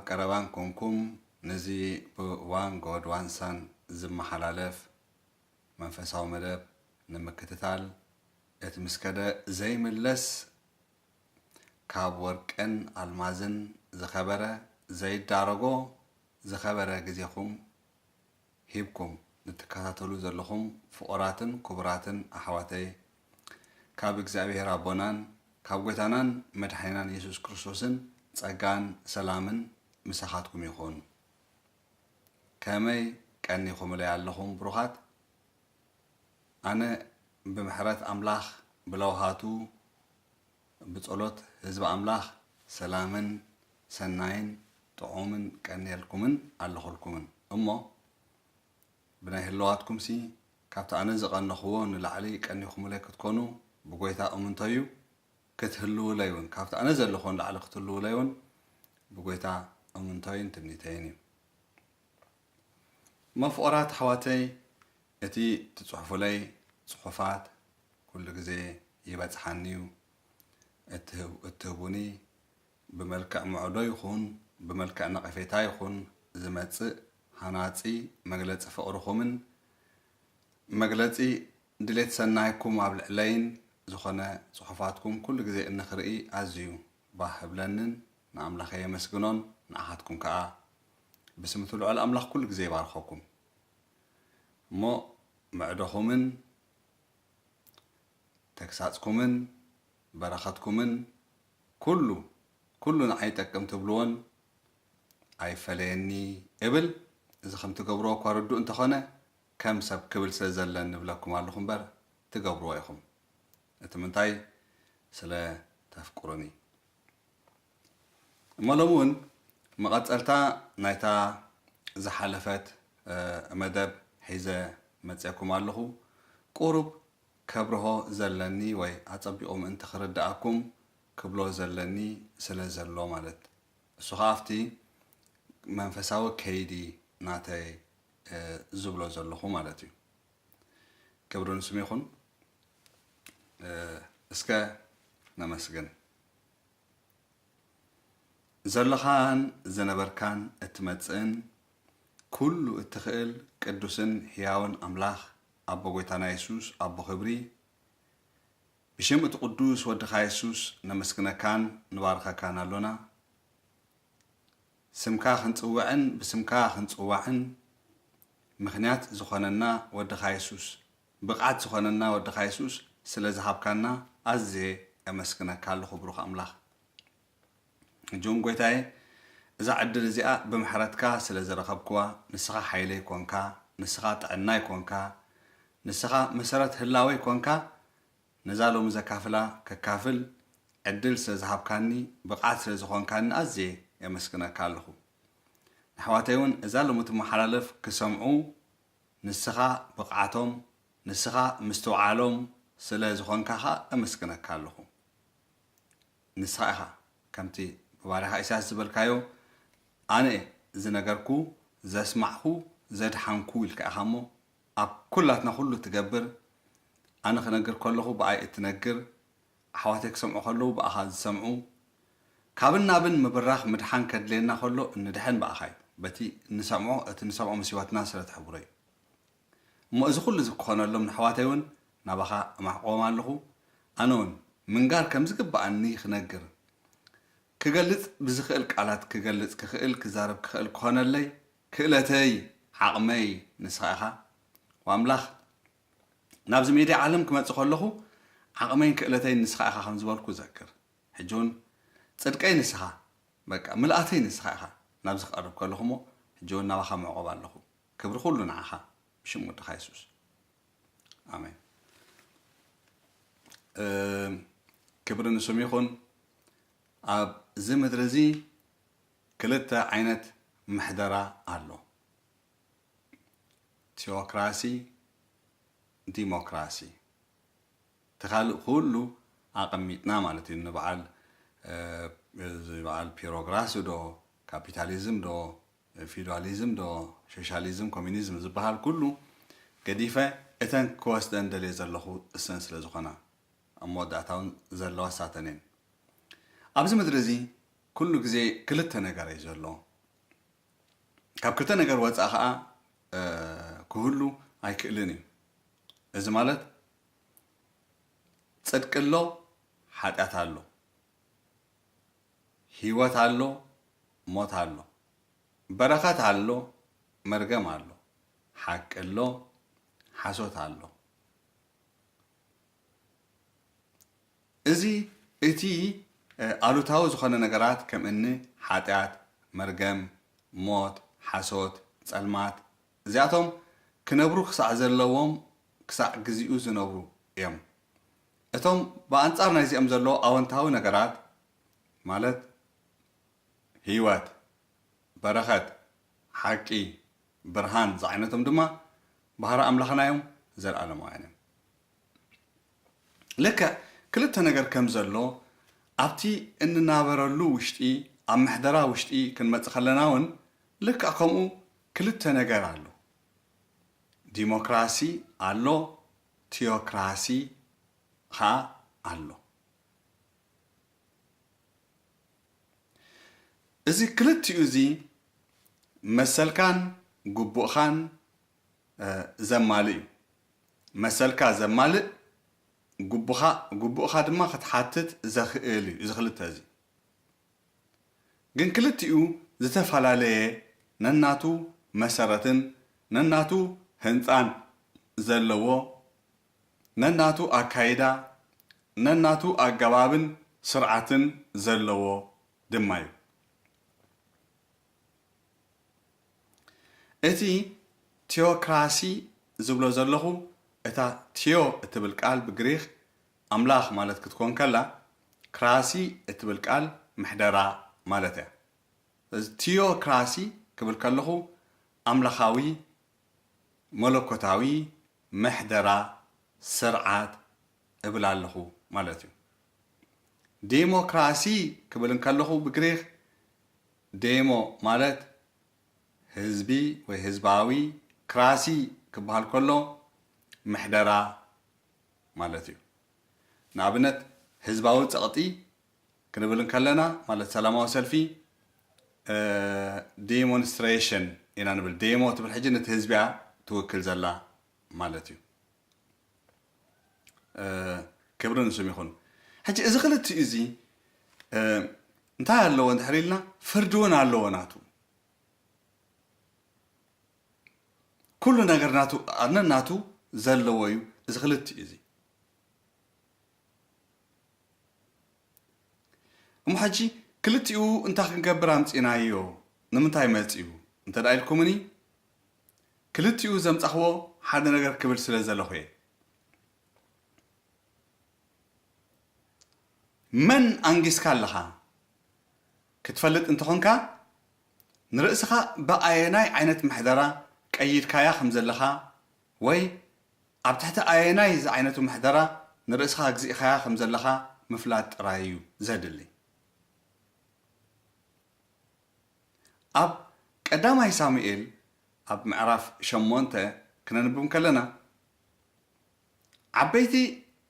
ቀረባን ኮንኩም ነዚ ብዋን ጎድ ዋን ሳን ዝመሓላለፍ መንፈሳዊ መደብ ንምክትታል፣ እቲ ምስ ከደ ዘይምለስ ካብ ወርቅን ኣልማዝን ዝኸበረ ዘይዳረጎ ዝኸበረ ግዜኹም ሂብኩም ንትከታተሉ ዘለኹም ፍቑራትን ክቡራትን ኣሕዋተይ፣ ካብ እግዚኣብሔር ኣቦናን ካብ ጐይታናን መድሓኒናን የሱስ ክርስቶስን ጸጋን ሰላምን ምሳኻትኩም ይኹን። ከመይ ቀኒኹምለይ ኣለኹም ብሩኻት? ኣነ ብምሕረት ኣምላኽ ብለውሃቱ ብጸሎት ህዝቢ ኣምላኽ ሰላምን ሰናይን ጥዑምን ቀንየልኩምን ኣለኹልኩምን። እሞ ብናይ ህልዋትኩምሲ ካብቲ ኣነ ዝቐነኽዎ ንላዕሊ ቀኒኹምለይ ክትኮኑ ብጐይታ እምንቶዩ። ክትህልዉለይ እውን ካብቲ ኣነ ዘለኹዎ ንላዕሊ ክትህልዉለይ እውን ብጐይታ እምንቶይን ትምኒተይን እዩ። እሞ ፍቑራት ኣሕዋተይ፣ እቲ ትጽሕፉለይ ጽሑፋት ኩሉ ግዜ ይበጽሓኒ እዩ። እትህብ-፣ እትህቡኒ ብመልክዕ ምዕዶ ይኹን ብመልክዕ ነቐፌታ ይኹን ዝመጽእ ሃናጺ መግለጺ ፍቕርኹምን መግለጺ ድሌት ሰናይኩም ኣብ ልዕለይን ዝኾነ ጽሑፋትኩም ኩሉ ግዜ እንክርኢ ኣዝዩ ባህ እብለንን ንኣምላኸ የመስግኖን ንኣኻትኩም ከኣ ብስም እቲ ልዑል ኣምላኽ ኩሉ ግዜ ይባርኸኩም። እሞ ምዕዶኹምን ተግሳጽኩምን በረኸትኩምን ኩሉ፣ ኩሉ ንዓይ ይጠቅም ትብልዎን ኣይፈለየኒ እብል። እዚ ከም ትገብርዎ እኳ ርዱእ እንተኾነ፣ ከም ሰብ ክብል ስለ ዘለኒ እብለኩም ኣለኹ እምበር፣ ትገብርዎ ኢኹም። እቲ ምንታይ? ስለ ተፍቅሩኒ። እሞ ሎሚ እውን መቐጸልታ ናይታ ዝሓለፈት፣ እ፣ መደብ ሒዘ መጺአኩም ኣለኹ። ቁሩብ ከብርሆ ዘለኒ ወይ ኣጸቢቑ ምእንቲ ክርድኣኩም ክብሎ ዘለኒ ስለ ዘሎ ማለት፣ እሱ ኸኣ ኣብቲ መንፈሳዊ ከይዲ ናተይ፣ እ፣ ዝብሎ ዘለኹ ማለት እዩ። ክብሪ ንስሙ ይኹን። እ፣ እስከ ነመስግን። ዘለኻን ዝነበርካን እትመጽእን ኩሉ እትኽእል ቅዱስን ሕያውን ኣምላኽ ኣቦ ጐይታና የሱስ ኣቦ ኽብሪ፣ ብሽም እቲ ቅዱስ ወድኻ የሱስ ነመስግነካን ንባርኸካን ኣሎና። ስምካ ክንጽውዕን ብስምካ ክንጽዋዕን ምኽንያት ዝኾነና ወድኻ የሱስ፣ ብቕዓት ዝኾነና ወድኻ የሱስ ስለ ዝሃብካና ኣዝየ የመስግነካ ኣለኹ ብሩኽ ኣምላኽ። ሕጂ እውን ጐይታየ፣ እዛ ዕድል እዚኣ ብምሕረትካ ስለ ዝረኸብክዋ፣ ንስኻ ሓይለይ ኮንካ፣ ንስኻ ጥዕናይ ኮንካ፣ ንስኻ መሰረት ህላወይ ኮንካ፣ ነዛ ሎሚ ዘካፍላ ከካፍል ዕድል ስለ ዝሃብካኒ፣ ብቕዓት ስለ ዝኾንካኒ ኣዝየ የመስግነካ ኣለኹ። ንኣሕዋተይ እውን እዛ ሎሚ ትመሓላለፍ ክሰምዑ ንስኻ ብቕዓቶም፣ ንስኻ ምስትውዓሎም ስለ ዝኾንካ ኸኣ ኣመስግነካ ኣለኹ። ንስኻ ኢኻ ከምቲ ብባርያኻ ኢሳያስ ዝበልካዮ፣ ኣነ ዝነገርኩ፣ ዘስማዕኩ፣ ዘድሓንኩ ኢልካ ኢኻ እሞ፣ ኣብ ኩላትና ኩሉ ትገብር። ኣነ ክነግር ከለኹ ብኣይ እትነግር፣ ኣሕዋተይ ክሰምዑ ከለዉ ብኣኻ ዝሰምዑ፣ ካብን ናብን ምብራኽ ምድሓን ከድልየና ከሎ እንድሕን ብኣኻ እዩ። በቲ እንሰምዖ፣ እቲ እንሰምዖ ምስ ህይወትና ስለ ትሕብሮ እዩ። እሞ እዚ ኩሉ እዚ ክኾነሎም ንኣሕዋተይ እውን ናባኻ እማሕቆቦም ኣለኹ። ኣነ እውን ምንጋር ከም ዝግብኣኒ ክነግር፣ ክገልጽ ብዝኽእል ቃላት ክገልጽ ክኽእል፣ ክዛረብ ክኽእል ክኾነለይ ክእለተይ፣ ዓቕመይ ንስኻ ኢኻ። ወኣምላኽ ናብዚ ሜድያ ዓለም ክመጽእ ከለኹ ዓቕመይን ክእለተይን ንስኻ ኢኻ ከም ዝበልኩ እዘክር። ሕጂ እውን ጽድቀይ ንስኻ፣ በቃ ምልኣተይ ንስኻ ኢኻ ናብዚ ክቐርብ ከለኹ እሞ፣ ሕጂ እውን ናባኻ ምዕቆብ ኣለኹ። ክብሪ ኩሉ ንዓኻ፣ ብሽም ወድኻ የሱስ። ኣሜን። እም፣ ክብሪ ንስሙ ይኹን። ኣብዚ ምድሪ እዚ ክልተ ዓይነት ምሕደራ ኣሎ። ቲኦክራሲ፣ ዲሞክራሲ። እቲ ካልእ ኩሉ ኣቐሚጥና ማለት እዩ። ንበዓል፣ እ፣ እዚ በዓል ፒሮክራሲ ዶ፣ ካፒታሊዝም ዶ፣ ፊውዳሊዝም ዶ፣ ሶሻሊዝም፣ ኮሚኒዝም ዝበሃል ኩሉ ገዲፈ እተን ክወስደን ደልየ ዘለኹ እሰን ስለ ዝኾና፣ ኣብ መወዳእታ እውን ዘለዋ እሳተን እየን። ኣብዚ ምድሪ እዚ ኩሉ ግዜ ክልተ ነገር እዩ ዘሎ። ካብ ክልተ ነገር ወፃእ ከዓ ክህሉ ኣይክእልን እዩ። እዚ ማለት ፅድቂ ኣሎ፣ ሓጢኣት ኣሎ። ህይወት ኣሎ፣ ሞት ኣሎ። በረኸት ኣሎ፣ መርገም ኣሎ። ሓቂ ኣሎ፣ ሓሶት ኣሎ። እዚ እቲ ኣሉታዊ ዝኾነ ነገራት ከም እኒ ሓጢኣት፣ መርገም፣ ሞት፣ ሓሶት፣ ጸልማት፣ እዚኣቶም ክነብሩ ክሳዕ ዘለዎም ክሳዕ ግዚኡ ዝነብሩ እዮም። እቶም ብኣንጻር ናይዚኦም ዘለዉ ኣወንታዊ ነገራት ማለት ህይወት፣ በረኸት፣ ሓቂ፣ ብርሃን ዝዓይነቶም ድማ ባህሪ ኣምላኽና እዮም፣ ዘለኣለማውያን እዮም። ልክዕ ክልተ ነገር ከም ዘሎ ኣብቲ እንናበረሉ ውሽጢ ኣብ ምሕደራ ውሽጢ ክንመጽእ ከለና እውን ልክዕ ከምኡ ክልተ ነገር ኣሎ። ዲሞክራሲ ኣሎ፣ ቲዮክራሲ ኸዓ ኣሎ። እዚ ክልቲኡ እዚ መሰልካን ግቡእኻን ዘማልእ እዩ። መሰልካ ዘማልእ ግቡእኻ ድማ ክትሓትት ዘኽእል እዩ። እዚ ክልተ እዚ ግን ክልቲኡ ዝተፈላለየ ነናቱ መሰረትን ነናቱ ህንፃን ዘለዎ ነናቱ ኣካይዳ ነናቱ ኣገባብን ስርዓትን ዘለዎ ድማ እዩ። እቲ ቲዮክራሲ ዝብሎ ዘለኹ እታ ቲዮ እትብል ቃል ብግሪኽ ኣምላኽ ማለት ክትኮን ከላ ክራሲ እትብል ቃል ምሕደራ ማለት እያ። እዚ ቲዮክራሲ ክብል ከለኹ ኣምላኻዊ መለኮታዊ ምሕደራ ስርዓት እብል ኣለኹ ማለት እዩ። ዴሞክራሲ ክብል እንከለኹ ብግሪኽ ዴሞ ማለት ህዝቢ ወይ ህዝባዊ፣ ክራሲ ክበሃል ከሎ ምሕደራ ማለት እዩ። ንኣብነት ህዝባዊ ጸቕጢ ክንብል እንከለና ማለት ሰላማዊ ሰልፊ ዴሞንስትሬሽን ኢና ንብል። ዴሞ ትብል ሕጂ ነቲ ህዝቢ እያ ትውክል ዘላ ማለት እዩ። ክብሪ ንስም ይኹን። ሕጂ እዚ ክልቲኡ እዚ እንታይ ኣለዎ እንድሕር ኢልና ፍርዲ እውን ኣለዎ ናቱ። ኩሉ ነገር ናቱ ኣነ ናቱ ዘለዎ እዩ። እዚ ክልቲኡ እዚ እሞ ሕጂ ክልቲኡ እንታይ ክንገብር ኣምፂናዮ? ንምንታይ መፂኡ? እንተ ደኣ ኢልኩምኒ ክልቲኡ ዘምፃኽዎ ሓደ ነገር ክብል ስለ ዘለኹ እየ። መን ኣንጊስካ ኣለኻ ክትፈልጥ እንተኾንካ ንርእስኻ ብኣየናይ ዓይነት ምሕደራ ቀይድካያ ከም ዘለኻ ወይ ኣብ ትሕቲ ኣየናይ ዝዓይነቱ ምሕደራ ንርእስኻ ኣግዚእኻያ ከም ዘለኻ ምፍላጥ ጥራይ እዩ ዘድሊ። ኣብ ቀዳማይ ሳሙኤል ኣብ ምዕራፍ ሸሞንተ ክነንብብ ከለና ዓበይቲ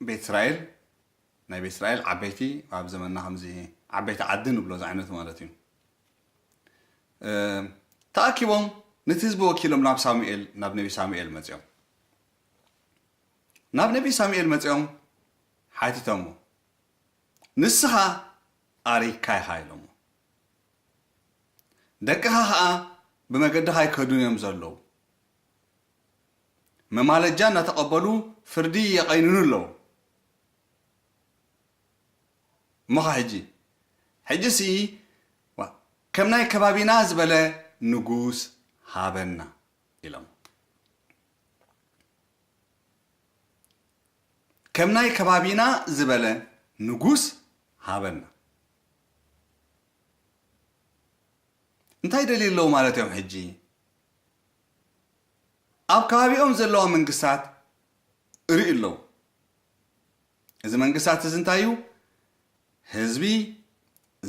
ቤት እስራኤል ናይ ቤት እስራኤል ዓበይቲ ኣብ ዘመንና ከምዚ ዓበይቲ ዓዲ ንብሎ ዝዓይነቱ ማለት እዩ ተኣኪቦም ነቲ ህዝቢ ወኪሎም ናብ ሳሙኤል ናብ ነቢ ሳሙኤል መፅኦም ናብ ነቢ ሳሙኤል መፅኦም ሓቲቶሞ ንስኻ ኣሪግካ ኢኻ ኢሎሞ ደቅኻ ኸኣ ብመገድኻ ኣይከዱን እዮም ዘለዉ መማለጃ እናተቐበሉ ፍርዲ የቐይንኑ ኣለዉ እሞኻ ሕጂ ሕጂ ሲ ከም ናይ ከባቢና ዝበለ ንጉስ ሃበና ኢሎም ከም ናይ ከባቢና ዝበለ ንጉስ ሃበና እንታይ ደልዩ ኣለዉ ማለት እዮም ሕጂ ኣብ ከባቢኦም ዘለዋ መንግስታት እርኢ ኣለዉ እዚ መንግስታት እዚ እንታይ እዩ ህዝቢ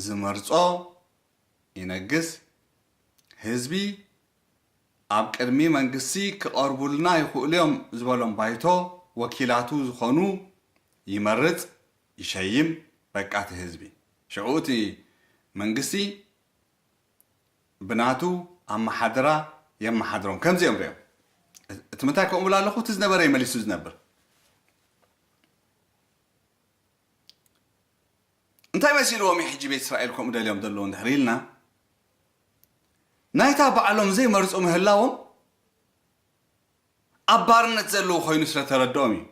ዝመርጾ ይነግስ ህዝቢ ኣብ ቅድሚ መንግስቲ ክቐርቡልና ይኽእሉ እዮም ዝበሎም ባይቶ ወኪላቱ ዝኾኑ ይመርጽ ይሸይም በቃ እቲ ህዝቢ ሽዑ እቲ መንግስቲ ብናቱ ኣመሓድራ የመሓድሮም። ከምዚኦም ሪኦም። እቲ ምንታይ ከምኡ ብላ ኣለኹ? እቲ ዝነበረ እዩ መሊሱ ዝነብር። እንታይ መሲልዎም እዩ ሕጂ ቤት እስራኤል ከምኡ ደልዮም ዘለዉ እንድሕር ኢልና፣ ናይታ ባዕሎም ዘይመርጹ ምህላዎም ኣብ ባርነት ዘለዉ ኮይኑ ስለ ተረድኦም እዩ።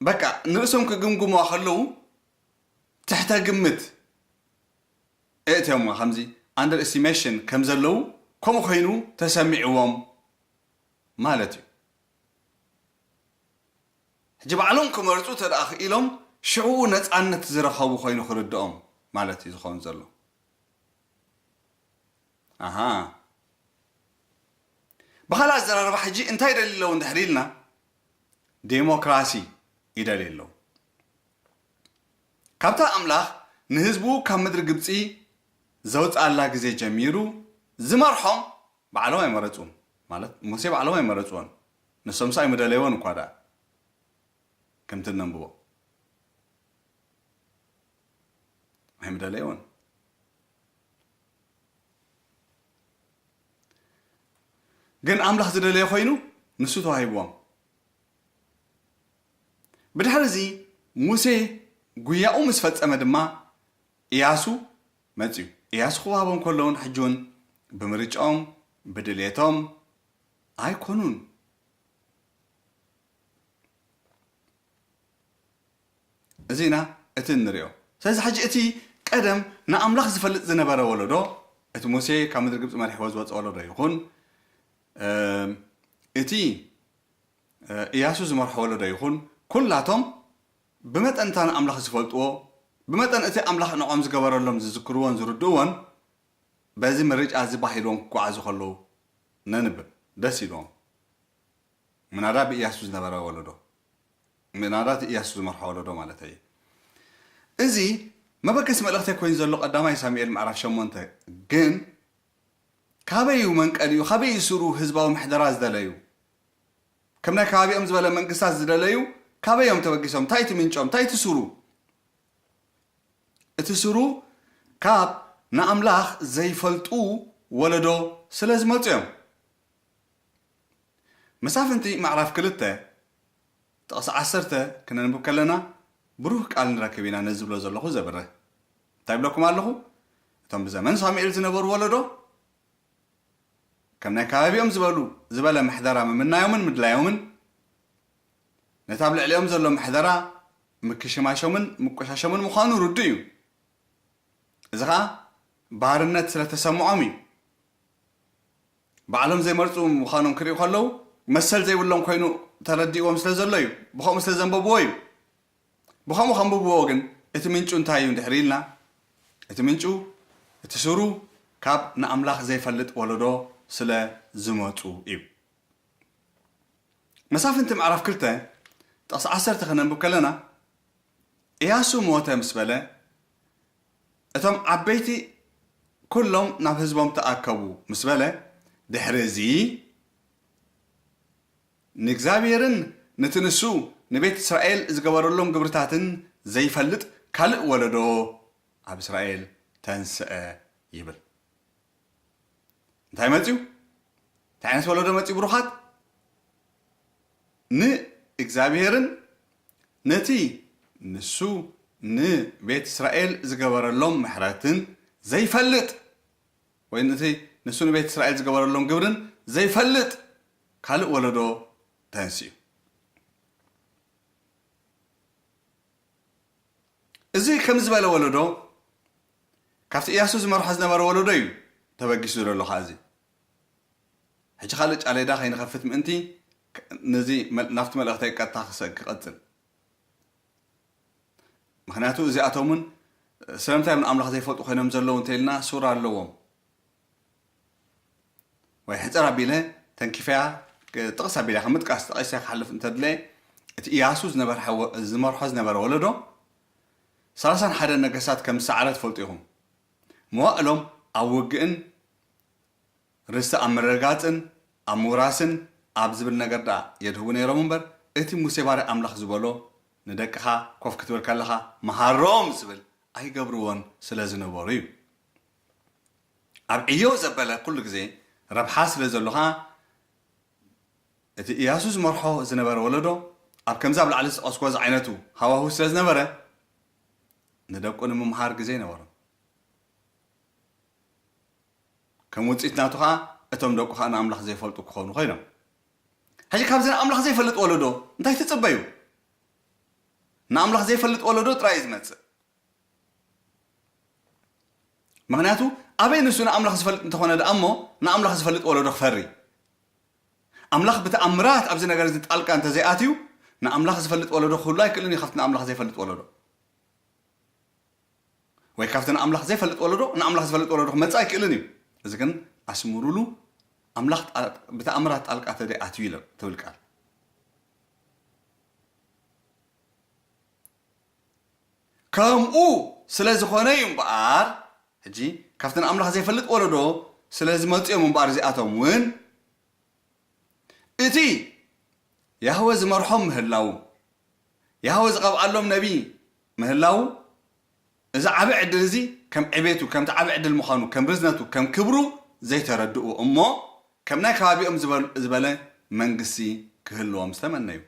በቃ ንርእሶም ክግምግሙዋ ከለዉ ትሕተ ግምት እእትዮምዋ፣ ከምዚ under estimation ከም ዘለዉ ከምኡ ኮይኑ ተሰሚዕዎም ማለት እዩ። ሕጂ ባዕሎም ክመርጹ እንተ ደኣ ክኢሎም ሽዕኡ ነጻነት ዝረኸቡ ኮይኑ ክርድኦም ማለት እዩ ዝኸውን ዘሎ። ኣሃ። ብኻልእ ኣዘራርባ ሕጂ እንታይ ይደልዩ ኣለዉ እንድሕር ኢልና፣ ዴሞክራሲ ይደልዩ ኣለዉ። ካብታ ኣምላኽ ንህዝቡ ካብ ምድሪ ግብጺ ዘውጽኣላ ግዜ ጀሚሩ ዝመርሖም ባዕሎም ኣይመረጹን። ማለት ሙሴ ባዕሎም ኣይመረጽዎን። ንሶምስ ኣይምደለይዎን እኳ ደኣ። ከምቲ እነንብቦ። ኣይምደለይዎን። ግን ኣምላኽ ዝደለዮ ኮይኑ ንሱ ተዋሂብዎም። ብድሕሪ እዚ ሙሴ ጉያኡ ምስ ፈጸመ ድማ እያሱ መጽዩ። እያሱ ክወሃቦም ከለውን ሕጂ እውን ብምርጫኦም፣ ብድሌቶም ኣይኮኑን። እዚ ኢና እቲ እንሪኦ። ስለዚ ሕጂ እቲ ቀደም ንኣምላኽ ዝፈልጥ ዝነበረ ወለዶ፣ እቲ ሙሴ ካብ ምድሪ ግብጺ መሪሕዎ ዝወጸ ወለዶ ይኹን፣ እም፣ እቲ፣ እ፣ እያሱ ዝመርሖ ወለዶ ይኹን፣ ኩላቶም ብመጠን እታ ንኣምላኽ ዝፈልጥዎ፣ ብመጠን እቲ ኣምላኽ ንዕኦም ዝገበረሎም ዝዝክርዎን ዝርድእዎን፣ በዚ ምርጫ እዚ ባህ ኢልዎም ክጓዓዙ ከለዉ ነንብብ። ደስ ኢልዎም። ምናዳ ብእያሱ ዝነበረ ወለዶ፣ ምናዳ እቲ እያሱ ዝመርሖ ወለዶ ማለት እዩ። እዚ መበገሲ መልእኽተይ ኮይኑ ዘሎ ቀዳማይ ሳሙኤል ምዕራፍ ሸሞንተ ግን ካበይ እዩ መንቀሊኡ? ካበይ እዩ ስሩ ህዝባዊ ምሕደራ ዝደለዩ? ከም ናይ ከባቢኦም ዝበለ መንግስታት ዝደለዩ ካበይ እዮም ተበጊሶም? እንታይ እቲ ምንጮም? እንታይ እቲ ስሩ? እቲ ስሩ ካብ ንኣምላኽ ዘይፈልጡ ወለዶ ስለ ዝመጹ እዮም። መሳፍንቲ ምዕራፍ ክልተ ጥቕሲ ዓሰርተ ክነንብብ ከለና ብሩህ ቃል ንረክብ ኢና ነዚ ዝብሎ ዘለኹ ዘብርህ። እንታይ ይብለኩም ኣለኹ? እቶም ብዘመን ሳሙኤል ዝነበሩ ወለዶ ከም ናይ ከባቢኦም ዝበሉ ዝበለ ምሕደራ ምምናዮምን ምድላዮምን ነቲ ኣብ ልዕሊኦም ዘሎ ምሕደራ ምክሽማሾምን ምቆሻሾምን ምዃኑ ርዱእ እዩ። እዚ ኸኣ ባርነት ስለ ተሰምዖም እዩ። ባዕሎም ዘይመርጹ ምዃኖም ክርእዩ ከለዉ መሰል ዘይብሎም ኮይኑ ተረዲእዎም ስለ ዘሎ እዩ። ብኸምኡ ስለ ዘንበብዎ እዩ። ብኸምኡ ከንብብዎ ግን እቲ ምንጩ እንታይ እዩ እንድሕር ኢልና፣ እቲ ምንጩ፣ እቲ ስሩ ካብ ንኣምላኽ ዘይፈልጥ ወለዶ ስለ ዝመጹ እዩ። መሳፍንቲ ምዕራፍ ክልተ ጥቕሲ ዓሰርተ ከነንብብ ከለና፣ እያሱ ሞተ ምስ በለ፣ እቶም ዓበይቲ ኩሎም ናብ ህዝቦም ተኣከቡ ምስ በለ፣ ድሕሪ እዚ ንእግዚኣብሔርን ነቲ ንሱ ንቤት እስራኤል ዝገበረሎም ግብርታትን ዘይፈልጥ ካልእ ወለዶ ኣብ እስራኤል ተንስአ ይብል። እንታይ መጽዩ? እንታይ ዓይነት ወለዶ መጽዩ ብሩኻት? ንእግዚኣብሔርን ነቲ ንሱ ንቤት እስራኤል ዝገበረሎም ምሕረትን ዘይፈልጥ፣ ወይ ነቲ ንሱ ንቤት እስራኤል ዝገበረሎም ግብርን ዘይፈልጥ ካልእ ወለዶ ተንስዩ። እዚ ከም ዝበለ ወለዶ ካብቲ እያሱ ዝመርሖ ዝነበረ ወለዶ እዩ ተበጊሱ ዘሎ። ኸዓ እዚ ሕጂ ካልእ ጫሌዳ ከይንኸፍት ምእንቲ፣ ነዚ መል-፣ ናብቲ መልእኽተይ ቀጥታ ክሰ-፣ ክቐጽል። ምኽንያቱ እዚኣቶም እውን ስለምንታይ እዮም ንኣምላኽ ዘይፈልጡ ኮይኖም ዘለዉ እንተኢልና፣ ሱር ኣለዎም። ወይ ሕጽር ኣቢለ ተንኪፈያ፣ ጥቕስ ኣቢለ ከም ምጥቃስ ጠቒሰ ክሓልፍ እንተድለ፣ እቲ እያሱ ዝነበረ ሓወ-፣ ዝመርሖ ዝነበረ ወለዶ፣ ሰላሳን ሓደን ነገስታት ከም ዝሰዓረ ትፈልጡ ኢኹም። መዋእሎም ኣብ ውግእን ርስቲ ኣብ ምርግጋጽን ኣብ ምውራስን ኣብ ዝብል ነገር ደኣ የድህቡ ነይሮም እምበር፣ እቲ ሙሴ ባርያ ኣምላኽ ዝበሎ፣ "ንደቅኻ ኮፍ ክትብል ከለኻ መሃሮም" ዝብል ኣይገብርዎን ስለ ዝነበሩ እዩ። ኣብ ዕዮ ዘበለ ኩሉ ግዜ ረብሓ ስለ ዘሎ ኸኣ፣ እቲ እያሱ ዝመርሖ ዝነበረ ወለዶ ኣብ ከምዚ ኣብ ላዕሊ ዝጠቐስኩዎ ዝዓይነቱ ሃዋሁ ስለ ዝነበረ፣ ንደቁ ንምምሃር ግዜ ኣይነበሮን። ከም ውጽኢት ናቱ ኸኣ፣ እቶም ደቁ ኸኣ ንኣምላኽ ዘይፈልጡ ክኾኑ ኮይኖም። ሕጂ ካብዚ ንኣምላኽ ዘይፈልጥ ወለዶ እንታይ ትጽበዩ? ንኣምላኽ ዘይፈልጥ ወለዶ ጥራይ እዩ ዝመጽእ። ምኽንያቱ፣ ኣበይ ንሱ ንኣምላኽ ዝፈልጥ እንተኾነ ደኣ እሞ፣ ንኣምላኽ ዝፈልጥ ወለዶ ክፈሪ? ኣምላኽ ብተኣምራት ኣብዚ ነገር እዚ ጣልቃ እንተዘይኣትዩ፣ ንኣምላኽ ዝፈልጥ ወለዶ ክህሉ ኣይክእልን እዩ፣ ካብቲ ንኣምላኽ ዘይፈልጥ ወለዶ። ወይ ካብቲ ንኣምላኽ ዘይፈልጥ ወለዶ፣ ንኣምላኽ ዝፈልጥ ወለዶ ክመጽእ ኣይክእልን እዩ። እዚ ግን ኣስምሩሉ፣ ኣምላኽ ጣል-፣ ብተኣምራት ጣልቃ ተደይ ኣትዩ ኢለ ትብል ቃል። ከምኡ ስለ ዝኾነ እዩ እምበኣር፣ ሕጂ ካብቲ ንኣምላኽ ዘይፈልጥ ወለዶ ስለ ዝመጹ እዮም እምበኣር፣ እዚኣቶም እውን እቲ ያህወ ዝመርሖም ምህላዉ፣ ያህወ ዝቐብኣሎም ነቢ ምህላዉ፣ እዚ ዓቢ ዕድል እዚ ከም ዕቤቱ፣ ከምቲ ዓቢ ዕድል ምዃኑ፣ ከም ርዝነቱ፣ ከም ክብሩ ዘይተረድኡ እሞ፣ ከም ናይ ከባቢኦም ዝበል-፣ ዝበለ መንግስቲ ክህልዎም ዝተመነዩ።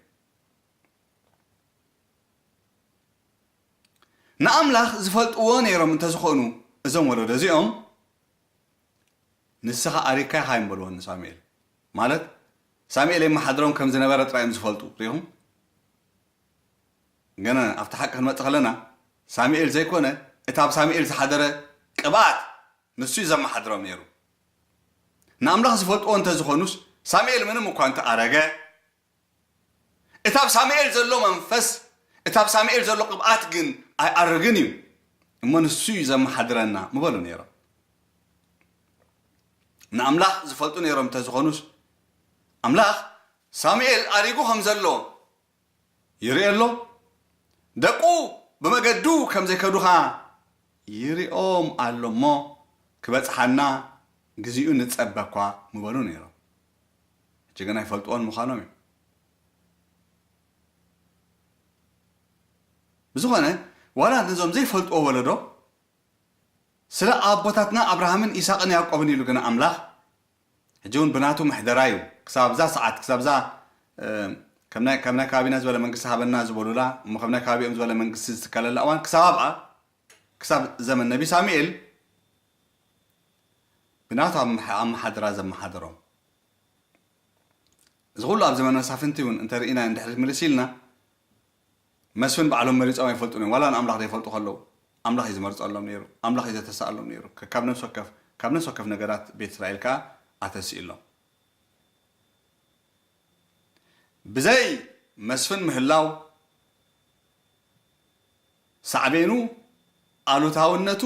ንኣምላኽ ዝፈልጥዎ ነይሮም እንተዝኾኑ፣ እዞም ወለዶ እዚኦም፣ ንስኻ ኣሪግካ ኢኻ ኣይምበልዎን ንሳሙኤል። ማለት፣ ሳሙኤል የመሓድሮም ከም ዝነበረ ጥራይ እዮም ዝፈልጡ። ርኢኹም? ገና ኣብቲ ሓቂ ክንመጽእ ከለና፣ ሳሙኤል ዘይኮነ፣ እቲ ኣብ ሳሙኤል ዝሓደረ ቅብኣት፣ ንሱ እዩ ዘመሓድሮም ነይሩ። ንኣምላኽ ዝፈልጥዎ እንተዝኾኑስ፣ ሳሙኤል ምንም እኳ እንተኣረገ፣ እቲ ኣብ ሳሙኤል ዘሎ መንፈስ፣ እቲ ኣብ ሳሙኤል ዘሎ ቅብኣት ግን ኣይኣርግን እዩ። እሞ ንሱ እዩ ዘመሓድረና ምበሉ ነይሮም። ንኣምላኽ ዝፈልጡ ነይሮም እንተዝኾኑስ፣ ኣምላኽ ሳሙኤል ኣሪጉ ከም ዘሎ ይርኢ ኣሎ፣ ደቁ ብመገዱ ከም ዘይከዱ ኸኣ ይሪኦም ኣሎ እሞ፣ ክበጽሓና ግዜኡ ንጸበ እኳ ምበሉ ነይሮም። ሕጂ ግን ኣይፈልጥዎን ምዃኖም እዩ። ብዝኾነ፣ ዋላ ነዞም ዘይፈልጥዎ ወለዶ፣ ስለ ኣቦታትና ኣብርሃምን ይስሐቅን ያዕቆብን ኢሉ ግና ኣምላኽ፣ ሕጂ እውን ብናቱ ምሕደራ እዩ። ክሳብ እዛ ሰዓት፣ ክሳብ እዛ፣ እ፣ ከም ናይ፣ ከም ናይ ከባቢና ዝበለ መንግስቲ ሃበና ዝበሉላ፣ እሞ ከም ናይ ከባቢኦም ዝበለ መንግስቲ ዝትከለላ እዋን፣ ክሳብ ኣብኣ፣ ክሳብ ዘመን ነቢ ሳሙኤል፣ ብናቱ ኣመሓ-፣ ኣመሓድራ ዘመሓደሮም። እዚ ኩሉ ኣብ ዘመን መሳፍንቲ እውን እንተርኢና እንድሕር ምልስ ኢልና፣ መስፍን ባዕሎም መሪጾም ኣይፈልጡን እዮም። ዋላ ንኣምላኽ ዘይፈልጡ ከለዉ፣ ኣምላኽ እዩ ዝመርጸሎም ነይሩ፣ ኣምላኽ እዩ ዘተስኣሎም ነይሩ። ከ-፣ ካብ ነፍሲ ወከፍ፣ ካብ ነፍሲ ወከፍ ነገዳት ቤት እስራኤል ከኣ ኣተስኢሎም። ብዘይ መስፍን ምህላው፣ ሳዕቤኑ፣ ኣሉታውነቱ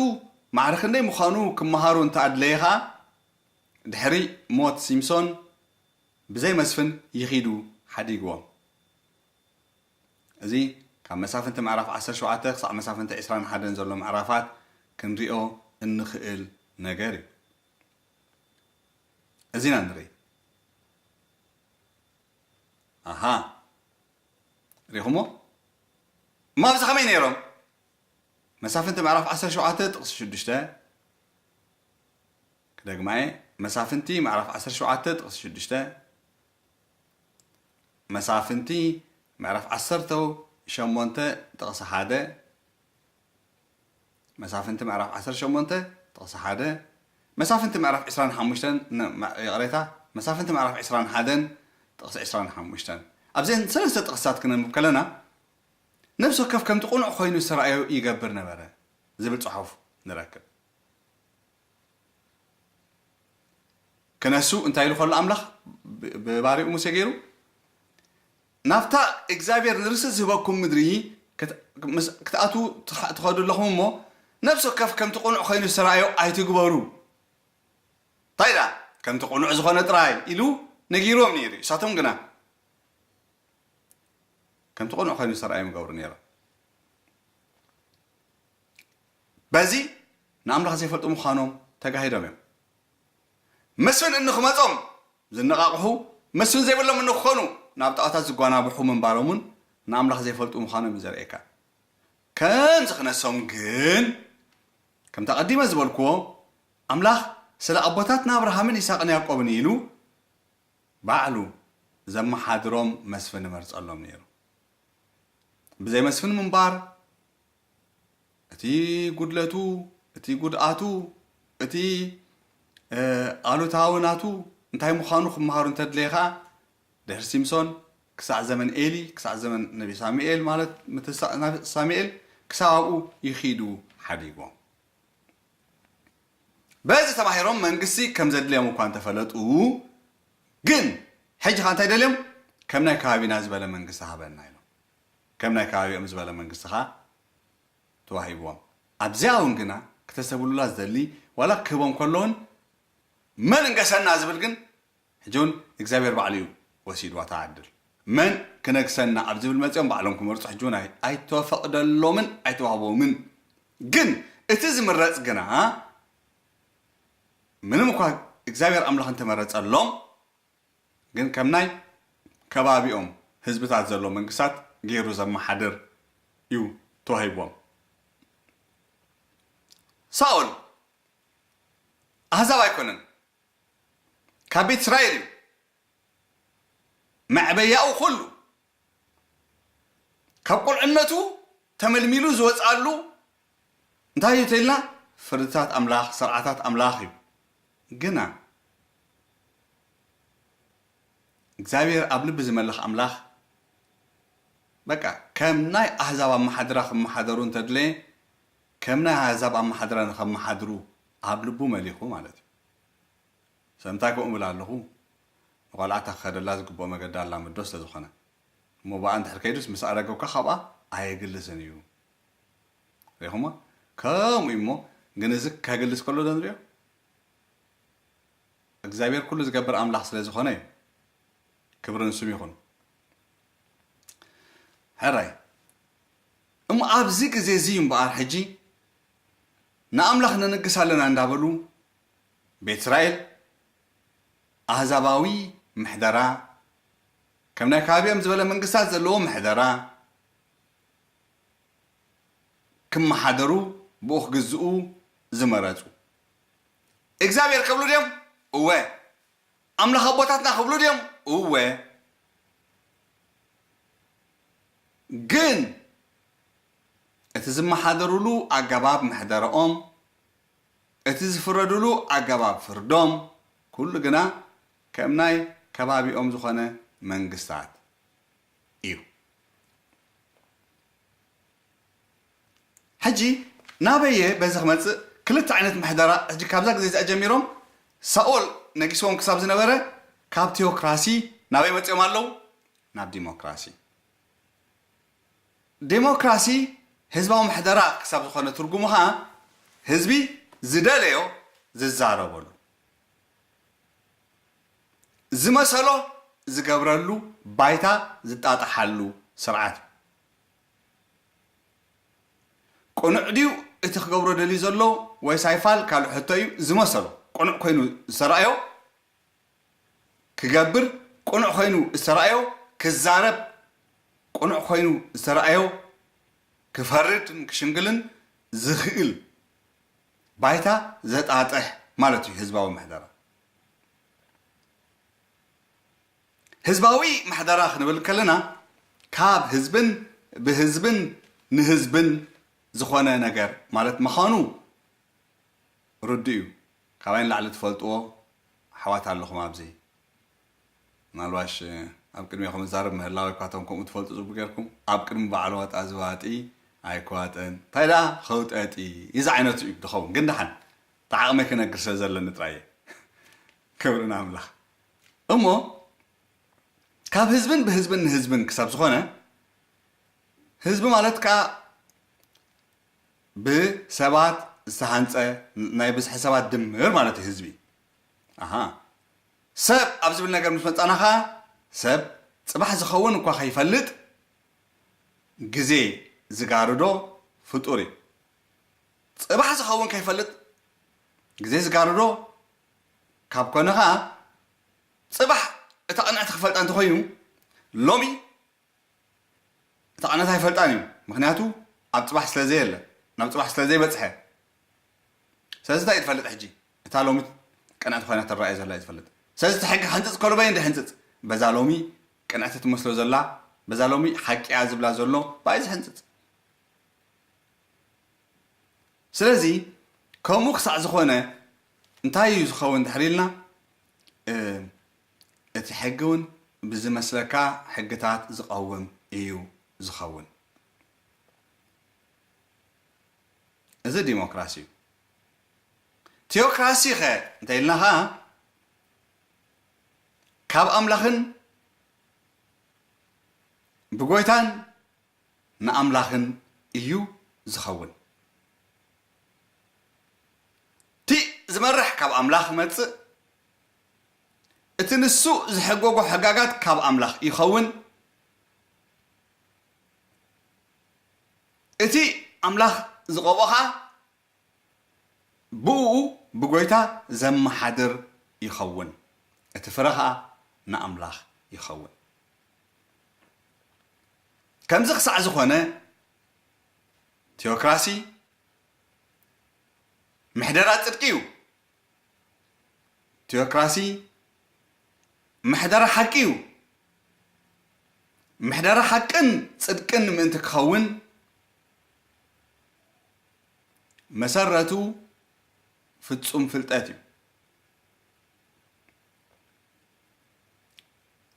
ማዕረ ክንደይ ምዃኑ ክመሃሩ እንተ ኣድለየ ኸኣ፣ ድሕሪ ሞት ሲምሶን፣ ብዘይ መስፍን ይኺዱ ሓዲግዎም። እዚ ካብ መሳፍንቲ ምዕራፍ ዓሰርተ ሸውዓተ ክሳዕ መሳፍንቲ ዕስራን ሓደን ዘሎ ምዕራፋት ክንሪኦ እንኽእል ነገር እዩ። እዚ ኢና ንርኢ። ኣሃ፣ ሪኹሞ? እሞ ኣብዚ ከመይ ነይሮም? መሳፍንቲ ምዕራፍ ዓሰርተ ሸውዓተ ጥቕሲ ሽዱሽተ፣ ክደግማ እየ። መሳፍንቲ ምዕራፍ ዓሰርተ ሸውዓተ ጥቕሲ ሽዱሽተ፣ መሳፍንቲ ምዕራፍ ዓሰርተ ሸሞንተ ጥቕሲ ሓደ፣ መሳፍንቲ ምዕራፍ ዓሰርተ ሸሞንተ ጥቕሲ ሓደ፣ መሳፍንቲ ምዕራፍ ዕስራን ሓሙሽተን፣ ን-፣ ማ-፣ ይቕሬታ፣ መሳፍንቲ ምዕራፍ ዕስራን ሓደን ጥቕሲ ዕስራን ሓሙሽተን። ኣብዘን ሰለስተ ጥቕስታት ክነንብብ ከለና፣ ነፍሲ ወከፍ ከምቲ ቅኑዕ ኮይኑ ዝተራእዮ ይገብር ነበረ ዝብል ጽሑፍ ንረክብ። ክነሱ እንታይ ኢሉ ከሎ ኣምላኽ ብ-፣ ብባሪኡ ሙሴ ገይሩ፣ "ናብታ እግዚኣብሔር ንርስቲ ዝህበኩም ምድሪ ክት-፣ ምስ-፣ ክትኣትዉ ትኻ-፣ ትኸዱ ኣለኹም እሞ፣ ነፍሲ ወከፍ ከምቲ ቅኑዕ ኮይኑ ዝተራእዮ ኣይትግበሩ። እንታይ ደኣ፣ ከምቲ ቅኑዕ ዝኾነ ጥራይ" ኢሉ ነጊርዎም ነይሩ እዩ። ንሳቶም ግና ከምቲ ቅኑዕ ኮይኑ ዝተራእዮም ይገብሩ ነይሮም። በዚ ንኣምላኽ ዘይፈልጡ ምዃኖም ተጋሂዶም እዮም። መስፍን እንክመጾም ዝነቓቕሑ፣ መስፍን ዘይብሎም እንክኾኑ ናብ ጣዖታት ዝጓናብሑ ምንባሮም እውን ንኣምላኽ ዘይፈልጡ ምዃኖም እዩ ዘርእየካ። ከምዚ ክነሶም ግን፣ ከምቲ ኣቐዲመ ዝበልክዎ፣ ኣምላኽ ስለ ኣቦታትና ኣብርሃምን ይስሐቅን ያዕቆብን ኢሉ ባዕሉ ዘመሓድሮም መስፍን ይመርጸሎም ነይሩ። ብዘይ መስፍን ምንባር፣ እቲ ጉድለቱ፣ እቲ ጉድኣቱ፣ እቲ፣ እ፣ ኣሉታዊ ናቱ እንታይ ምዃኑ ክመሃሩ እንተድለየ ኸኣ፣ ድሕሪ ሲምሶን ክሳዕ ዘመን ኤሊ፣ ክሳዕ ዘመን ነቢ ሳሙኤል፣ ማለት ምትሳእ ናብ ሳሙኤል፣ ክሳብ ኣብኡ ይኺዱ ሓዲጎም። በዚ ተማሂሮም መንግስቲ ከም ዘድልዮም እኳ እንተፈለጡ፣ ግን ሕጂ ኸኣ እንታይ ደልዮም? ከም ናይ ከባቢና ዝበለ መንግስቲ ሃበና ኢሎም። ከም ናይ ከባቢኦም ዝበለ መንግስቲ ኸኣ ተዋሂብዎም። ኣብዚኣ እውን ግና ክተስተብህሉላ ዝደሊ፣ ዋላ ክህቦም ከሎ እውን መን እንገሰና ዝብል ግን ሕጂ እውን እግዚኣብሔር ባዕሉ እዩ ወሲድዋ እታ ዕድል። መን ክነግሰና ኣብ ዝብል መጺኦም ባዕሎም ክመርጹ ሕጂ እውን ኣይ-፣ ኣይተፈቕደሎምን ኣይተዋህቦምን። ግን እቲ ዝምረጽ ግና ምንም እኳ እግዚኣብሔር ኣምላኽ እንተመረጸሎም፣ ግን ከም ናይ ከባቢኦም ህዝብታት ዘሎ መንግስታት ገይሩ ዘመሓድር እዩ ተዋሂብዎም። ሳኦል ኣህዛብ ኣይኮነን፣ ካብ ቤት እስራኤል እዩ። መዕበያኡ ኩሉ ካብ ቁልዕነቱ ተመልሚሉ ዝወፅኣሉ እንታይ እዩ ተኢልና? ፍርድታት ኣምላኽ፣ ስርዓታት ኣምላኽ እዩ። ግና እግዚኣብሔር ኣብ ልቢ ዝመልኽ ኣምላኽ፣ በቃ ከም ናይ ኣህዛብ ኣመሓድራ ክመሓደሩ እንተድለየ፣ ከም ናይ ኣህዛብ ኣመሓድራ ንኸመሓድሩ ኣብ ልቡ መሊኹ ማለት እዩ። ሰምታይ ከምኡ እብል ኣለኹ፣ ንቖልዓታ ክኸደላ ዝግብኦ መገዲ ኣላምዶ ስለ ዝኾነ። እሞ ብኣ እንድሕር ከይዱስ ምስ ኣረገውካ ካብኣ ኣየግልስን እዩ። ሪኹሞ? ከምኡ እዩ እሞ፣ ግን እዚ ከግልስ ከሎ ዶ ንሪኦ? እግዚኣብሔር ኩሉ ዝገብር ኣምላኽ ስለ ዝኾነ እዩ። ክብሪ ንስም ይኹን። ሕራይ። እሞ ኣብዚ ግዜ እዚ እዩ እምበኣር ሕጂ ንኣምላኽ ነንግስ ኣለና እንዳበሉ ቤት እስራኤል ኣህዛባዊ ምሕደራ፣ ከም ናይ ከባቢኦም ዝበለ መንግስታት ዘለዎ ምሕደራ ክመሓደሩ፣ ብኡ ክግዝኡ ዝመረጹ። እግዚኣብሔር ክብሉ ድዮም? እወ። ኣምላኽ ኣቦታትና ክብሉ ድዮም? እወ። ግን እቲ ዝመሓደሩሉ ኣገባብ ምሕደረኦም፣ እቲ ዝፍረዱሉ ኣገባብ ፍርዶም፣ ኩሉ ግና ከም ናይ ከባቢኦም ዝኾነ መንግስታት እዩ። ሕጂ ናበየ በዚ ክመጽእ? ክልተ ዓይነት ምሕደራ፣ ሕጂ ካብዛ ግዜ እዚኣ ጀሚሮም ሳኦል ነጊስዎም ክሳብ ዝነበረ ካብ ቴዎክራሲ ናበይ መጺኦም ኣለዉ? ናብ ዲሞክራሲ። ዴሞክራሲ ህዝባዊ ምሕደራ ክሳብ ዝኾነ ትርጉሙ ኸኣ ህዝቢ ዝደለዮ ዝዛረበሉ፣ ዝመሰሎ ዝገብረሉ፣ ባይታ ዝጣጣሓሉ ስርዓት እዩ። ቅኑዕ ድዩ እቲ ክገብሮ ደልዩ ዘሎ ወይስ ኣይፋል ካልእ ሕቶ እዩ። ዝመሰሎ ቅኑዕ ኮይኑ ዝተራእዮ ክገብር፣ ቅኑዕ ኮይኑ ዝተራእዮ ክዛረብ፣ ቅኑዕ ኮይኑ ዝተራእዮ ክፈርድን ክሽንግልን ዝኽእል ባይታ ዘጣጥሕ ማለት እዩ ህዝባዊ ምሕደራ። ህዝባዊ ምሕደራ ክንብል ከለና ካብ ህዝብን ብህዝብን ንህዝብን ዝኾነ ነገር ማለት ምዃኑ ርዱእ እዩ። ካባይ ንላዕሊ ትፈልጥዎ ኣሕዋት ኣለኹም ኣብዚ። ምናልባሽ ኣብ ቅድሜኹም እዛረብ ምህላወይ እኳ እቶም ከምኡ ትፈልጡ ጽቡቕ ጌርኩም፣ ኣብ ቅድሚ በዓል ዋጣ ዝዋጢ ኣይክዋጥን። እንታይ ደኣ ከውጠጢ እዚ ዓይነቱ እዩ ዝኸውን። ግን ደሓን እቲ ዓቕመይ ክነግር ስለ ዘለኒ ጥራይ እየ። ክብሪ ንኣምላኽ። እሞ ካብ ህዝብን ብህዝብን ንህዝብን ክሳብ ዝኾነ፣ ህዝቢ ማለት ከኣ ብሰባት ዝተሃንጸ ናይ ብዝሒ ሰባት ድምር ማለት እዩ ህዝቢ። ኣሃ። ሰብ ኣብ ዝብል ነገር ምስ መጻና ከኣ፣ ሰብ ጽባሕ ዝኸውን እኳ ከይፈልጥ ግዜ ዝጋርዶ ፍጡር እዩ። ጽባሕ ዝኸውን ከይፈልጥ ግዜ ዝጋርዶ ካብ ኮነ ከኣ፣ ጽባሕ እታ ቅንዕቲ ክፈልጣ እንተኾይኑ፣ ሎሚ እታ ቅንዕቲ ኣይፈልጣን እዩ። ምኽንያቱ ኣብ ጽባሕ ስለ ዘየለ፣ ናብ ጽባሕ ስለ ዘይበጽሐ። ስለዚ እንታይ እዩ ትፈልጥ ሕጂ? እታ ሎሚ ቅንዕቲ ኮይና ትረኣይ ዘላ እዩ ትፈልጥ። ስለዚ እቲ ሕጊ ክሕንጽጽ ከሎ በይ እንዲ ሕንጽጽ። በዛ ሎሚ ቅንዕቲ ትመስሎ ዘላ፣ በዛ ሎሚ ሓቂ እያ ዝብላ ዘሎ፣ ብኣይ ዝሕንጽጽ። ስለዚ ከምኡ ክሳዕ ዝኾነ እንታይ እዩ ዝኸውን ድሕሪ ኢልና፣ እ፣ እቲ ሕጊ እውን ብዝመስለካ ሕግታት ዝቐውም እዩ ዝኸውን። እዚ ዲሞክራሲ እዩ። ቲኦክራሲ ኸ እንተ ኢልና ኸዓ ካብ ኣምላኽን ብጎይታን ንኣምላኽን እዩ ዝኸውን። እቲ ዝመርሕ ካብ ኣምላኽ ይመጽእ፣ እቲ ንሱ ዝሕገጎ ሕጋጋት ካብ ኣምላኽ ይኸውን፣ እቲ ኣምላኽ ዝቐብኦ ኸዓ ብእኡ ብጎይታ ዘመሓድር ይኸውን፣ እቲ ፍረ ኸዓ ንኣምላኽ ይኸውን። ከምዚ ክሳዕ ዝኾነ ቲኦክራሲ ምሕደራ ጽድቂ እዩ። ቲኦክራሲ ምሕደራ ሓቂ እዩ። ምሕደራ ሓቅን ጽድቅን ምእንቲ ክኸውን መሰረቱ ፍጹም ፍልጠት እዩ።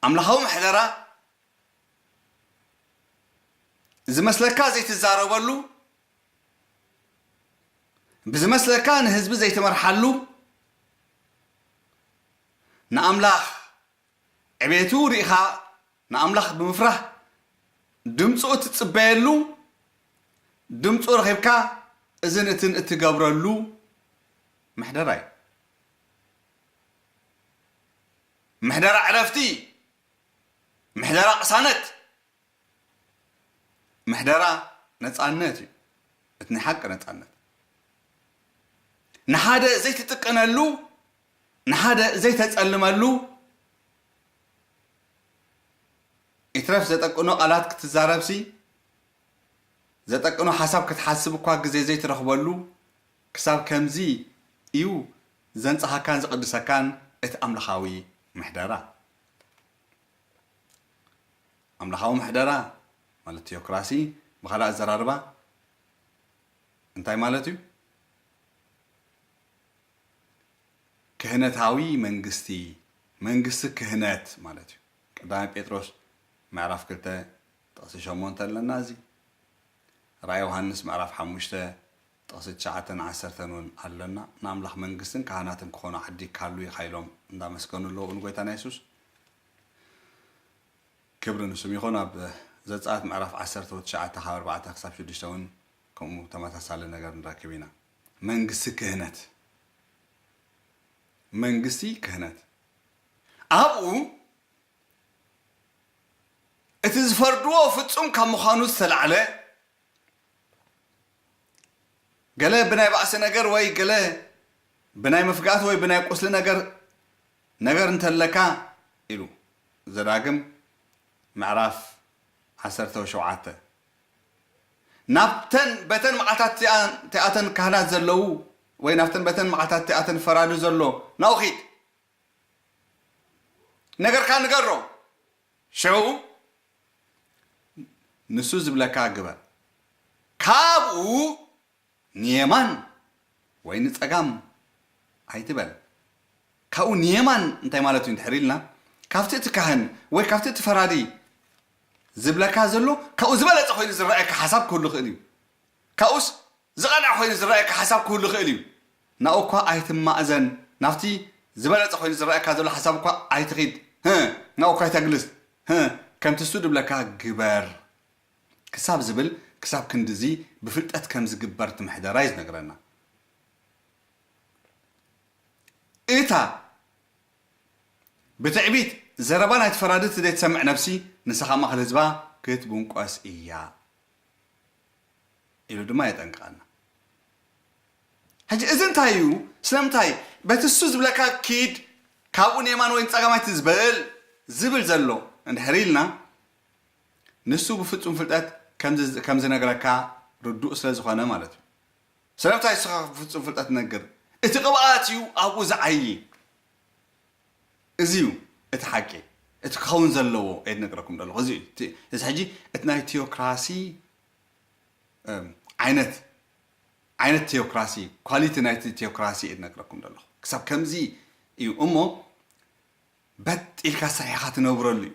ኣምላኻዊ ምሕደራ ዝመስለካ ዘይትዛረበሉ፣ ብዝመስለካ ንህዝቢ ዘይትመርሓሉ፣ ንኣምላኽ ዕቤቱ ርኢኻ ንኣምላኽ ብምፍራህ ድምፁ እትፅበየሉ፣ ድምፁ ረኺብካ እዝን እትን እትገብረሉ ምሕደራ እዩ። ምሕደራ ዕረፍቲ፣ ምሕደራ ቅሳነት፣ ምሕደራ ነፃነት እዩ። እቲ ናይ ሓቂ ነፃነት ንሓደ ዘይትጥቀነሉ፣ ንሓደ ዘይተፀልመሉ፣ ይትረፍ ዘጠቅኖ ቃላት ክትዛረብሲ፣ ዘጠቅኖ ሓሳብ ክትሓስብ እኳ ግዜ ዘይትረኽበሉ፣ ክሳብ ከምዚ እዩ ዘንጽሃካን ዝቕድሰካን እቲ ኣምላኻዊ ምሕደራ። ኣምላኻዊ ምሕደራ ማለት ቲኦክራሲ ብኻልእ ኣዘራርባ እንታይ ማለት እዩ? ክህነታዊ መንግስቲ፣ መንግስቲ ክህነት ማለት እዩ። ቀዳማይ ጴጥሮስ ምዕራፍ ክልተ ጥቕሲ ሸሞንተ ኣለና። እዚ ራእይ ዮሃንስ ምዕራፍ ሓሙሽተ ጥቕሲ ትሽዓተን ዓሰርተን እውን ኣለና። ንኣምላኽ መንግስትን ካህናትን ክኾኑ ዓዲ ካሉ ኢኻ ኢሎም እንዳመስገኑ ኣለዉ ንጎይታና የሱስ። ክብሪ ንስም ይኹን። ኣብ ዘጸኣት ምዕራፍ ዓሰርተ ወዲ ትሽዓተ ካብ ኣርባዕተ ክሳብ ሽዱሽተ እውን ከምኡ ተመሳሳሊ ነገር ንረክብ ኢና። መንግስቲ ክህነት፣ መንግስቲ ክህነት ኣብኡ እቲ ዝፈርድዎ ፍጹም ካብ ምዃኑ ዝተላዕለ ገለ ብናይ ባእሲ ነገር ወይ ገለ ብናይ መፍጋእቲ ወይ ብናይ ቁስሊ ነገር፣ ነገር እንተለካ ኢሉ ዘዳግም ምዕራፍ ዓሰርተ ወሸውዓተ። ናብተን በተን መዓልታት እቲኣን፣ እቲኣተን ካህናት ዘለዉ ወይ ናብተን በተን መዓልታት እቲኣተን ፈራዲ ዘሎ ናብኡ ኺድ። ነገርካ ንገሮ። ሽዑ ንሱ ዝብለካ ግበር። ካብኡ ንየማን ወይ ንጸጋም ኣይትበል። ካብኡ ንየማን እንታይ ማለት እዩ እንድሕር ኢልና፣ ካብቲ እቲ ካህን ወይ ካብቲ እቲ ፈራዲ ዝብለካ ዘሎ፣ ካብኡ ዝበለጸ ኮይኑ ዝረኣየካ ሓሳብ ክህሉ ይኽእል እዩ። ካብኡስ ዝቐንዐ ኮይኑ ዝረኣየካ ሓሳብ ክህሉ ይኽእል እዩ። ናብኡ እኳ ኣይትማእዘን፣ ናብቲ ዝበለጸ ኮይኑ ዝረኣየካ ዘሎ ሓሳብ እኳ ኣይትኺድ። ህ፣ ናብኡ እኳ ኣይተግልስ። ህ፣ ከምቲ እሱ ድብለካ ግበር ክሳብ ዝብል፣ ክሳብ ክንድዚ ብፍልጠት ከም ዝግበር እቲ ምሕደራ እዩ ዝነግረና። እታ ብትዕቢት ዘረባ ናይቲ ፈራዲ ዘይትሰምዕ ነፍሲ፣ ንሳ ካብ ማእከል ህዝባ ክትብንቆስ እያ። ኢሉ ድማ የጠንቅቐና። ሕጂ እዚ እንታይ እዩ? ስለምንታይ በቲ እሱ ዝብለካ ኪድ፣ ካብኡ ንየማን ወይ ንጸጋም ኣይትበል ዝብል ዘሎ እንድሕር ኢልና፣ ንሱ ብፍጹም ፍልጠት ከም ዝ-፣ ከም ዝነግረካ ርዱእ ስለ ዝኾነ ማለት እዩ። ስለምንታይ ንስኻ ፍጹም ፍልጠት ትነግር? እቲ ቅብኣት እዩ ኣብኡ ዝዓዪ። እዚ እዩ እቲ ሓቂ፣ እቲ ክኸውን ዘለዎ እየ ዝነግረኩም ዘለኹ። እዚ እዩ እቲ፣ እዚ ሕጂ እቲ ናይ ቲዮክራሲ፣ እም፣ ዓይነት፣ ዓይነት ቲዮክራሲ፣ ኳሊቲ ናይቲ ቲዮክራሲ እየ ዝነግረኩም ዘለኹ። ክሳብ ከምዚ እዩ እሞ፣ በጥ ኢልካ ሰሒኻ ትነብረሉ እዩ።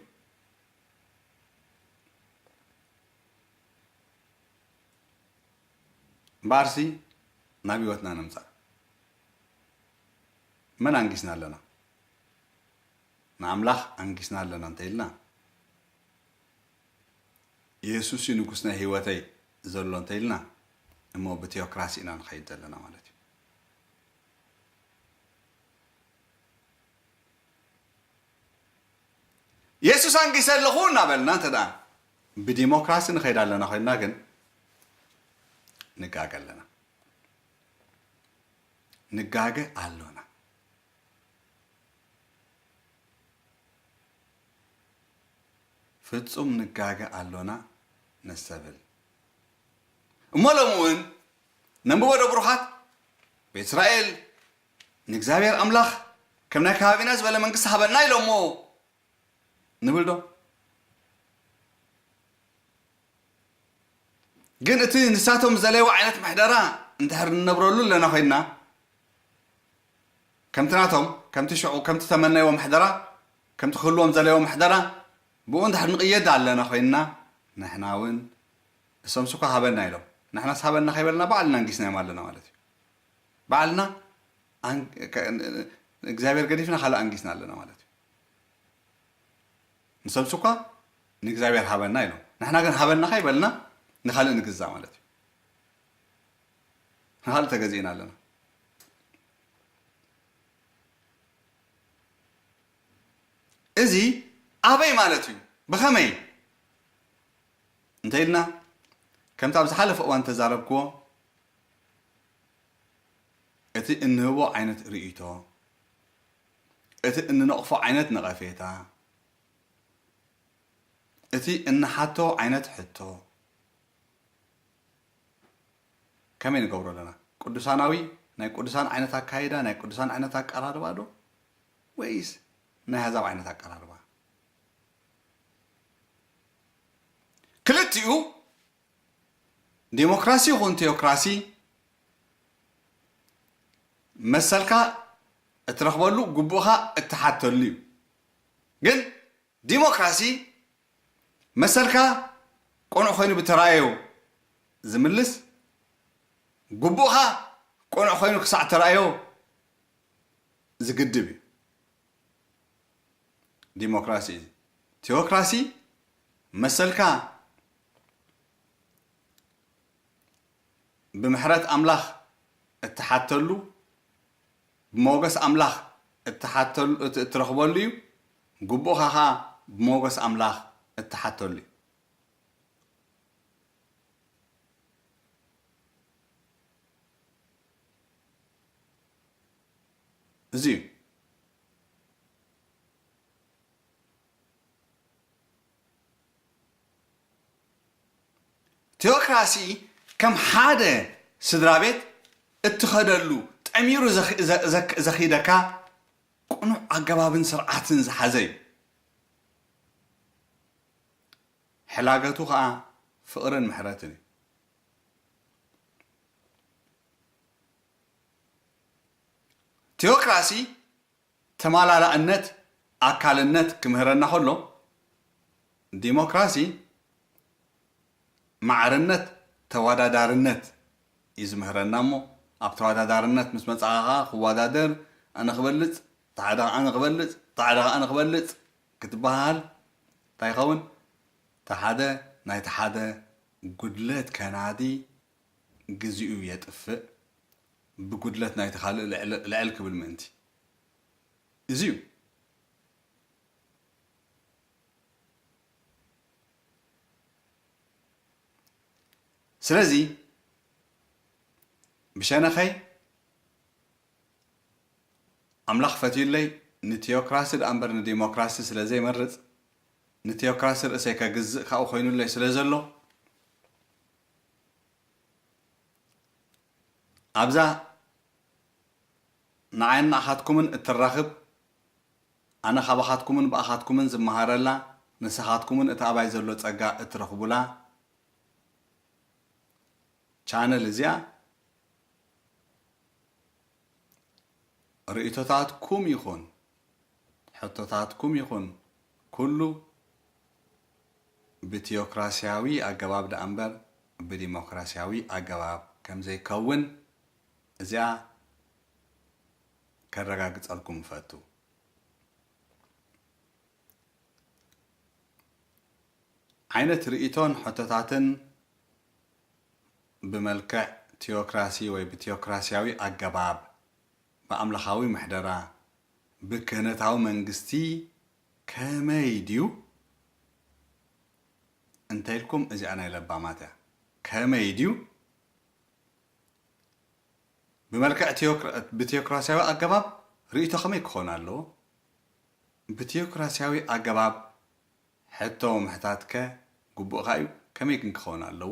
እምበኣርሲ ናብ ህይወትና ንምጻእ። መን ኣንጊስና ኣለና? ንኣምላኽ ኣንጊስና ኣለና እንተ ኢልና፣ የሱስ እዩ ንጉስ ናይ ህይወተይ ዘሎ እንተ ኢልና፣ እሞ ብቴኦክራሲ ኢና ንኸይድ ዘለና ማለት እዩ። የሱስ ኣንጊሰ ኣለኹ እናበልና እንተ ደኣ ብዲሞክራሲ ንኸይድ ኣለና ኮይንና ግን ንጋገ ኣለና። ንጋገ ኣሎና። ፍጹም ንጋገ ኣሎና ነስተብል። እሞ ሎሚ እውን ነንብቦ ዶ ብሩኻት? ቤት እስራኤል ንእግዚኣብሔር ኣምላኽ ከም ናይ ከባቢና ዝበለ መንግስቲ ሃበና ኢሎሞ ንብል ዶ? ግን እቲ ንሳቶም ዝደለይዎ ዓይነት ምሕደራ እንድሕር ንነብረሉ ኣለና ኮይንና፣ ከምቲ ናቶም፣ ከምቲ ሽዑ፣ ከምቲ ተመነይዎ ምሕደራ፣ ከምቲ ክህልዎም ዝደለይዎ ምሕደራ፣ ብኡ እንድሕር ንቕየድ ኣለና ኮይንና፣ ንሕና እውን እሶምስ እኳ ሃበና ኢሎም፣ ንሕናስ ሃበና ከይበልና ባዕልና ኣንጊስናዮም ኣለና ማለት እዩ። ባዕልና ኣን-፣ ከ-፣ እግዚኣብሔር ገዲፍና ካልእ ኣንጊስና ኣለና ማለት እዩ። ንሰብስ እኳ ንእግዚኣብሔር ሃበና ኢሎም፣ ንሕና ግን ሃበና ከይበልና ንኻልእ ንግዛእ ማለት እዩ። ንኻልእ ተገዚእና ኣለና። እዚ ኣበይ ማለት እዩ? ብኸመይ? እንተ ኢልና፣ ከምቲ ኣብ ዝሓለፈ እዋን ተዛረብክዎ፣ እቲ እንህቦ ዓይነት ርእይቶ፣ እቲ እንነቕፎ ዓይነት ነቐፌታ፣ እቲ እንሓቶ ዓይነት ሕቶ፣ ከመይ ንገብሮ ኣለና? ቅዱሳናዊ፣ ናይ ቅዱሳን ዓይነት ኣካይዳ፣ ናይ ቅዱሳን ዓይነት ኣቀራርባ ዶ? ወይስ ናይ ኣህዛብ ዓይነት ኣቀራርባ? ክልቲኡ ዲሞክራሲ ይኹን ቴኦክራሲ መሰልካ እትረኽበሉ፣ ግቡእኻ እትሓተሉ እዩ። ግን ዲሞክራሲ መሰልካ ቅኑዕ ኮይኑ ብተራእዮ ዝምልስ፣ ግቡእኻ ቅኑዕ ኮይኑ ክሳዕ ተራእዮ ዝግድብ እዩ። ዲሞክራሲ እዩ። ቴዎክራሲ መሰልካ ብምሕረት ኣምላኽ እትሓተሉ፣ ብሞገስ ኣምላኽ እትሓተሉ፣ እት-፣ እትረኽበሉ እዩ። ግቡእኻ ኸኣ ብሞገስ ኣምላኽ እትሓተሉ እዩ። እዚ እዩ። ቴዎክራሲ ከም ሓደ ስድራ ቤት እትኸደሉ፣ ጠሚሩ ዘኽ-፣ ዘ-፣ ዘክ-፣ ዘኺደካ ቅኑዕ ኣገባብን ስርዓትን ዝሓዘ እዩ። ሕላገቱ ኸኣ ፍቕርን ምሕረትን እዩ። ቴዎክራሲ ተማላላእነት ኣካልነት ክምህረና ከሎ፣ ዲሞክራሲ ማዕርነት ተወዳዳርነት እዩ ዝምህረና እሞ፣ ኣብ ተወዳዳርነት ምስ መጻኻ ኸኣ ክወዳደር፣ ኣነ ክበልጽ፣ እቲ ሓደ ኸኣ ኣነ ክበልጽ፣ እቲ ሓደ ኸኣ ኣነ ክበልጽ ክትበሃል እንታይ ይኸውን? እቲ ሓደ ናይቲ ሓደ ጉድለት ከናዲ ግዜኡ የጥፍእ፣ ብጉድለት ናይቲ ካልእ ልዕል፣ ልዕል ክብል ምእንቲ። እዚ እዩ። ስለዚ ብሸነኸይ ኣምላኽ ፈትዩለይ ንቴዎክራሲ ደኣ እምበር ንዲሞክራሲ ስለ ዘይመርጽ፣ ንቴዎክራሲ ርእሰይ ከግዝእ ካብኡ ኮይኑለይ ስለ ዘሎ፣ ኣብዛ ንዓይን ንኣኻትኩምን እትራኽብ፣ ኣነ ካባኻትኩምን ብኣኻትኩምን ዝመሃረላ፣ ንስኻትኩምን እቲ ኣባይ ዘሎ ጸጋ እትረኽቡላ ቻነል እዚኣ፣ ርእይቶታትኩም ይኹን ሕቶታትኩም ይኹን ኩሉ ብቲዮክራሲያዊ ኣገባብ ደኣ እምበር ብዲሞክራሲያዊ ኣገባብ ከም ዘይከውን እዚኣ ከረጋግጸልኩም እፈቱ። ዓይነት ርእይቶን ሕቶታትን ብመልክዕ ቲዮክራሲ ወይ ብቲዮክራሲያዊ ኣገባብ፣ ብኣምላኻዊ ምሕደራ፣ ብክህነታዊ መንግስቲ ከመይ ድዩ እንተኢልኩም፣ እዚኣ ናይ ለባማት እያ። ከመይ ድዩ? ብመልክዕ ቲዮክራ-፣ ብቲዮክራሲያዊ ኣገባብ ርእይቶ ከመይ ክኸውን ኣለዎ? ብቲዮክራሲያዊ ኣገባብ ሕቶ ምሕታትከ ግቡእኻ እዩ፣ ከመይ ግን ክኸውን ኣለዎ?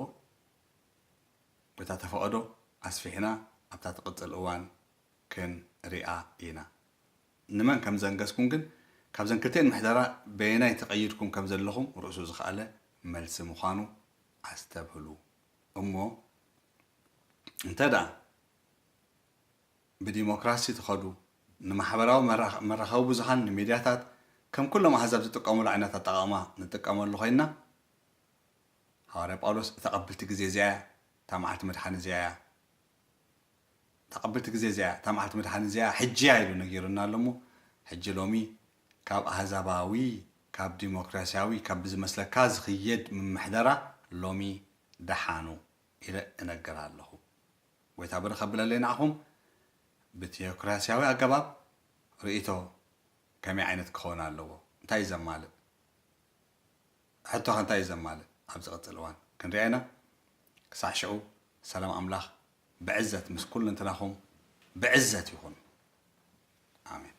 በታ ተፈቐዶ ኣስፊሕና ኣብታ ትቕጽል እዋን ክንሪኣ ኢና። ንመን ከም ዘንገስኩም ግን፣ ካብዘን ክልቲኤን ምሕደራ በየናይ ተቐይድኩም ከም ዘለኹም ርእሱ ዝኸኣለ መልሲ ምዃኑ ኣስተብህሉ። እሞ እንተ ደኣ ብዲሞክራሲ ትኸዱ፣ ንማሕበራዊ መራኸ-፣ መራኸቢ ብዙሃን፣ ንሚድያታት ከም ኩሎም ኣህዛብ ዝጥቀሙሉ ዓይነት ኣጠቓቕማ ንጥቀመሉ ኮይንና፣ ሃዋርያ ጳውሎስ፣ "እታ ቀብልቲ ግዜ እዚኣ እያ፣ እታ መዓልቲ ምድሓን እዚኣ እያ፣ እታ ቀብልቲ ግዜ እዚኣ እያ፣ እታ መዓልቲ ምድሓን እዚኣ ሕጂ እያ" ኢሉ ነጊሩና ኣሎ። እሞ ሕጂ ሎሚ ካብ ኣህዛባዊ፣ ካብ ዲሞክራሲያዊ፣ ካብ ብዝመስለካ ዝኽየድ ምምሕደራ ሎሚ ደሓኑ ኢለ እነግር ኣለኹ። ጎይታ ብርኽ ኣብለለይ ንዓኹም። ብቲዮክራሲያዊ ኣገባብ ርእይቶ ከመይ ዓይነት ክኸውን ኣለዎ? እንታይ እዩ ዘማልእ? ሕቶኸ እንታይ እዩ ዘማልእ? ኣብ ዝቕጽል እዋን ክንሪኣ ኢና። ክሳዕ ሽዑ ሰላም ኣምላኽ ብዕዘት ምስ ኩልንትናኹም ብዕዘት ይኹን። ኣሜን።